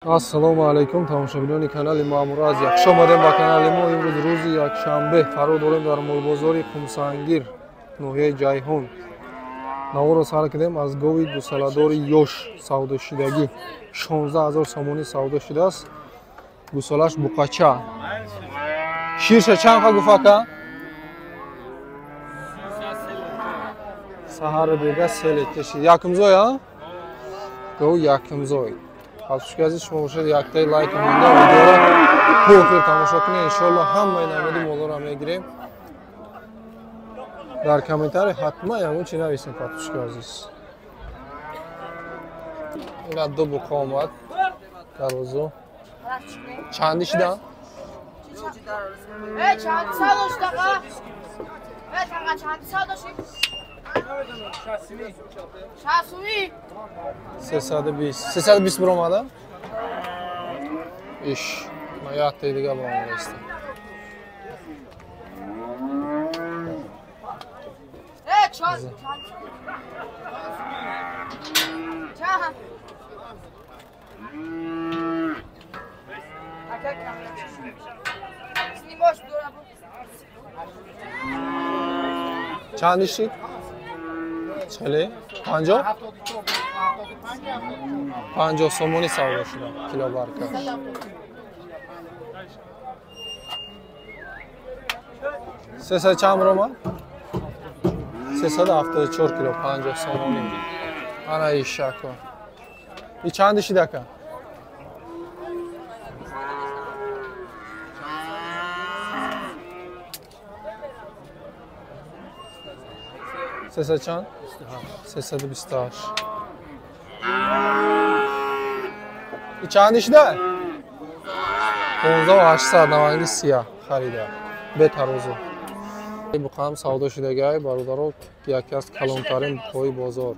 Ассалому алайкум, тамошобинони канали Маъмур Азия. Хуш омадем ба канали мо. Имрӯз рӯзи якшанбе қарор дорем дар молбозори Қумсангир, ноҳияи Ҷайҳун. Наворо сар кардем аз гови гусаладори ёш савдошидагӣ. 16 000 сомонӣ савдо шудааст. Гусалаш буқача. Ширша чанд қа гуфт ака? Саҳари бега се литр шир. Якумзой, а? Гов якумзой. Подписчики азиз, шумо бошад яктаи лайк монда видеоро то охир тамошо кунед. Иншоалло ҳамаи намуди молоро мегирем. Дар комментарий ҳатман ягон чи нависем, подписчики азиз. Ина ду буқа омад. Дарвозо. Чанди шида? Э, чанди савдо шуда? Э, тақа чанди савдо шид? Шасуми. 320. 320 биромада? Иш. Ма яктаи дига биромада иста. Э, чанд чанд? Снимош дора. Чанди шид? Чале? 50? 50 сомонӣ савдо шуда килобарка. Сесад чанд биромад? 374 кило, 50 сомонӣ. Ана ишако. И чанди шид ака? Сесад чанд? 328. И чанди шида? 15800 наванги сия харида. Бетарозу. Буқам савдо шудагай, бародаро, яке аз калонтарин буқҳои бозор.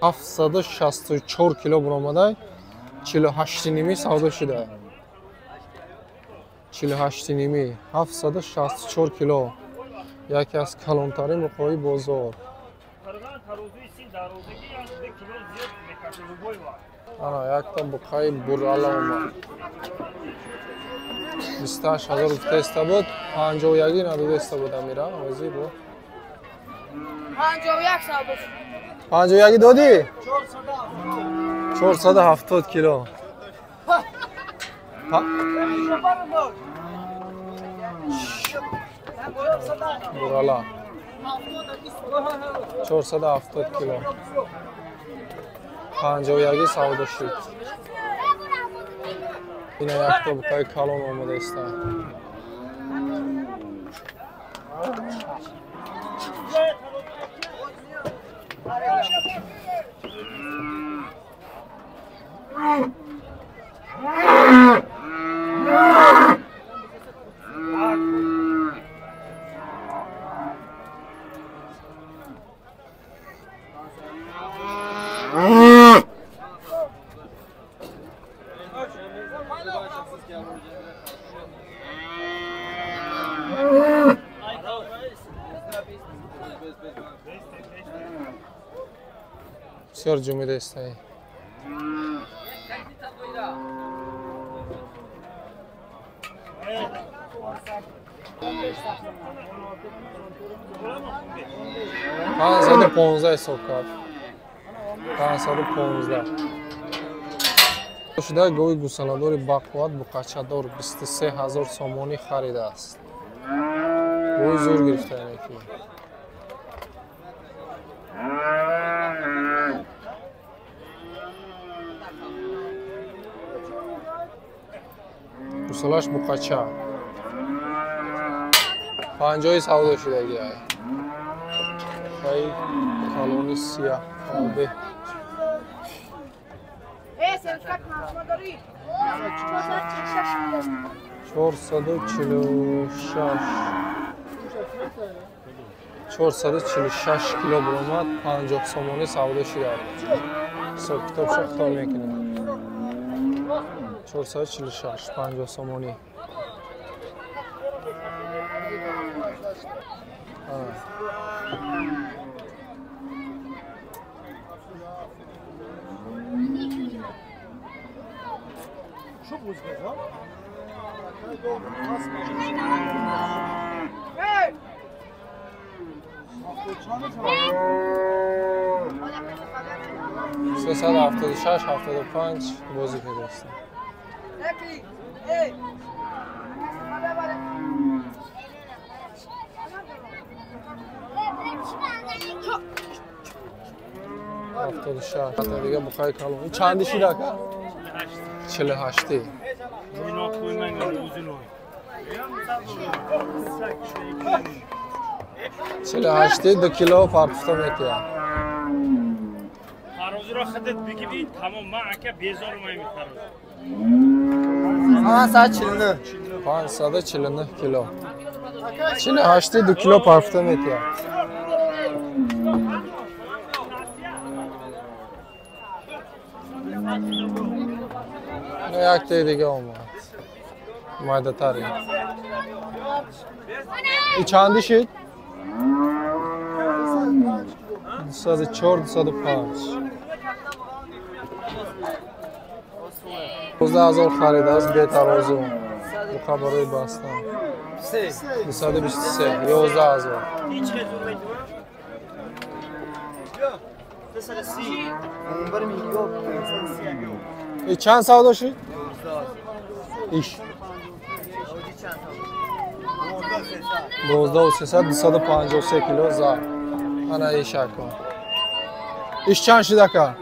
764 кило буромадай, 48 ними савдо шуда. 48 ними, 764 кило. Яке аз калонтарин буқҳои бозор. Ана якта буқаи бурала омад. 28 000 гуфтаиста буд, 51 надодаиста буд амира, ҳозир бо. 51 савдо шуд. 51 додӣ? 470 кило. Бурала. 470 кило. 51 савдо шуд. Ина якта буқаи калон омада иста. Бисёр ҷумида истаи. 515 ҳисоб кард. 515. Шуда гови гусаладори бақувват буқачадор 23 000 сомонӣ харидааст. Гови зур гирифта ки. Гусалаш буқача. 50 савдо шудагӣ. Хай калони сияҳ фарбе. Э, сертификат шумо дорӣ? 446. 446 кило буромад, 50 сомонӣ савдо шудааст. Ҳисоб китобша хато мекунем. 446, 50 сомонӣ. Ана. 376 75 бозӣ кардааст. 76 дига буқаи калон. Чанди шид ака? 48. 48 2 кило парпуфта метиҳад. Тарозиро худат бигирӣ, тамом. Ман ака безорум ами тарози. 549. 549 кило. 48 2 кило парпуфта метиҳад. Яктаи дига омад. Майдатари. И чанди шид? 204, 205. 12000 харид аст бетарозу. Буқа барои бастан. 223, 11000. И чанд савдо шид? Иш. 12300, 253 кило зар. Ана иш ака. Иш чанд шид ака?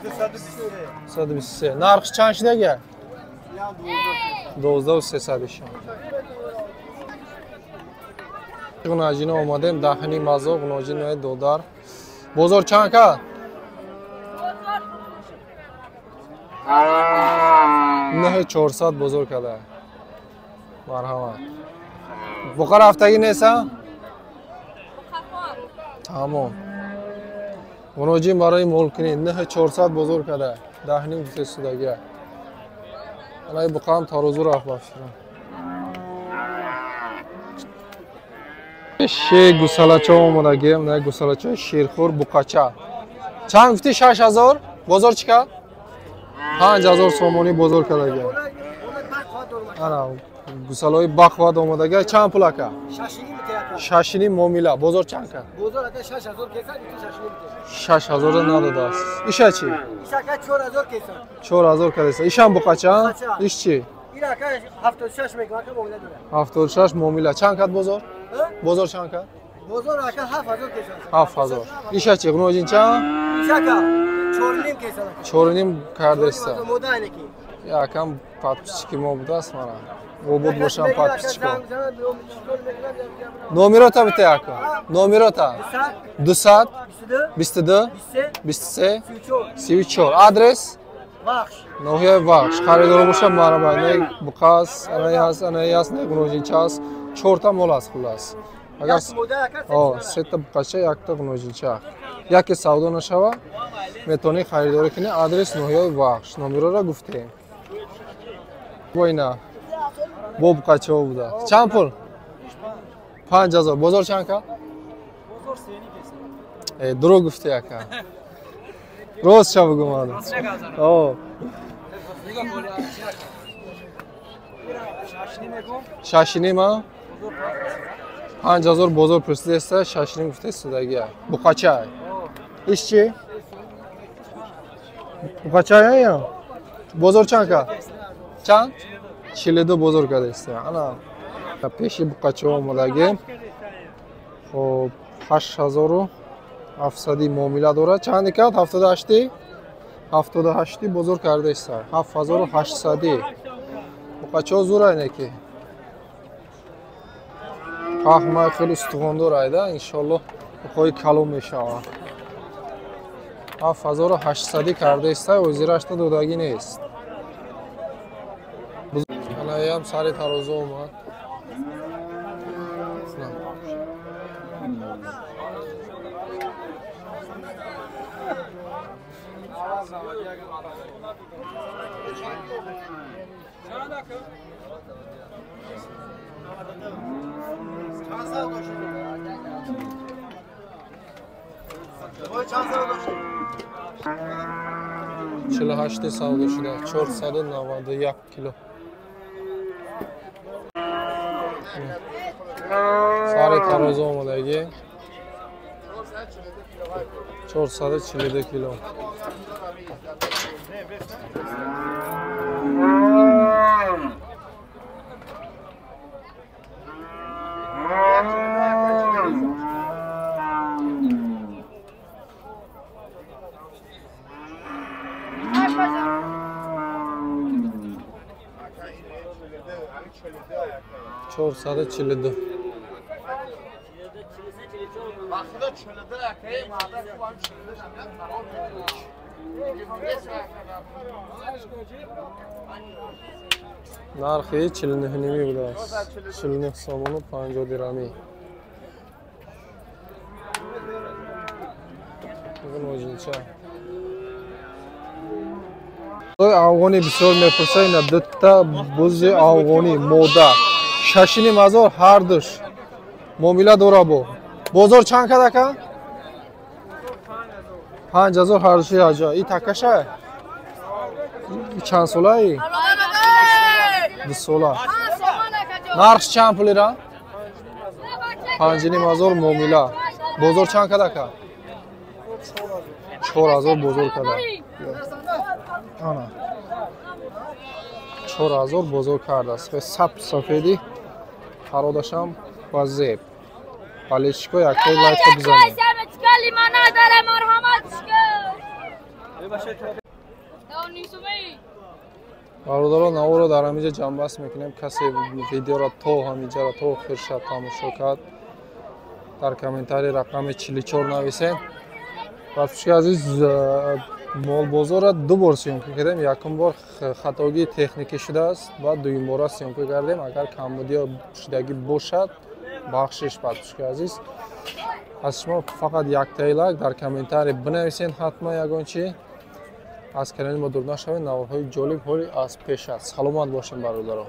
223. Нархш чанд шид ага? 12300 ишам. Ғунаҷино омадем, дахни мазо, ғунаҷинои додар. Бозор чанд кард? 9400 бозор карда. Марҳамат. Буқа рафтагӣ нест, а? Тамом. Ғуноҷин барои молкунӣ 9400 бозор карда. 10.5 гуфтесудагия. Анаи буқаам тарозу рафт бафширам. Ше гусалача омадагием, на гусалачаи ширхӯр буқача. Чанд гуфти? 6000? Бозор чӣ кард? 5000 сомонӣ бозор кардагия. Ана гусалои бақвад омадагия. Чанд пул ака? 6.5 муомила. Бозор чанд кард? Бозор ака 6000 кесан, 6000 надодааст. Иша чӣ? Иш ака 4000 кесан. 4000 кардааст. Ишам буқача? Иш чӣ? Ин ака 76 мегӯям, ака муомила дорад. 76 муомила. Чанд кард бозор? Бозор чанд кард? Бозор ака 7000 кесан. 7000. Иша чӣ? Ғуноҷин чанд? Иш ака 4.5 кесан. 4.5 кардааст. Якам подписчики мо будааст мана. Обод бошам подписчико. Номерота бите ака. Номерота. 200 22 23 34. Адрес? Вахш. Ноҳияи Вахш. Харидоро бошам марҳамат. Не буқас, анаи ҳаст, анаи ҳаст, не ғуноҷинча ҳаст. Чорта мол аст хуллас. Агар сета буқача, якта ғуноҷинча. Яке савдо нашава, метавонӣ харидорӣ кунӣ. Адрес ноҳияи Вахш. Номерора гуфтем. Война. Бо буқачаҳо буда. Чанд пул? 5000. Бозор чанд кард? Дурӯғ гуфтӣ ака. Рост ша бугум ада. 6.5 а? 5000 бозор пурсидеста, 6.5 гуфтестудагия. Буқача. Иш чӣ? Буқача я? Бозор чанд кард? Чанд? 42 бозор кардааст. Ана пеши буқачаҳо омадагӣ. Хоб 8700 муомила дорад. Чанд кард? 78? 78 бозор кардааст. 7800. Буқачаҳо зур айне ки. Пахмай хеле устухондор айда. Иншоаллоҳ буқои калон мешавад. 7800 кардааст. Озирашта додагӣ нест. Анаям сари тарозу омад. 48 савдо шуда, 491 кило. Сари тарозу омадагӣ 442 кило. 442. Нархи 49 будааст. 49 сомону 50 дирамӣ. Афғонӣ бисёр мепурсад, ина дута бузи афғонӣ мода. 6,5 ҳазор ҳардуш. Муомила дора бо. Бозор чанд кад ака? 5 ҳазор ҳардуши аҷа. И такаша? И чанд солаи? 2 сола. Нархш чанд пулира? 5,5 ҳазор муомила. Бозор чанд кад ака? 4 ҳазор бозор када. Ана. 4 ҳазор бозор кардааст. Сап сафеди пародашам ва зеб. Балечико яктои лайка бизанед. Бародарон, наворо дар ҳаминҷа ҷамъбаст мекунем. Касе видеоро то ҳаминҷаро то охир шаб тамошо кард, дар комментарий рақами 44 нависед. Рафишки азиз, молбозорро ду бор съёмка кардем. Якум бор хатогии техникӣ шудааст, баъд дуюм бора съёмка кардем. Агар камбудиё шудагӣ бошад, бахшиш. Батушки азиз, аз шумо фақат яктаи лайк, дар комментарий бинависед ҳатман ягон чи. Аз канали мо дур нашавед, наворҳои ҷолиб ҳоли аз пеш аст. Саломат бошем, бародарон.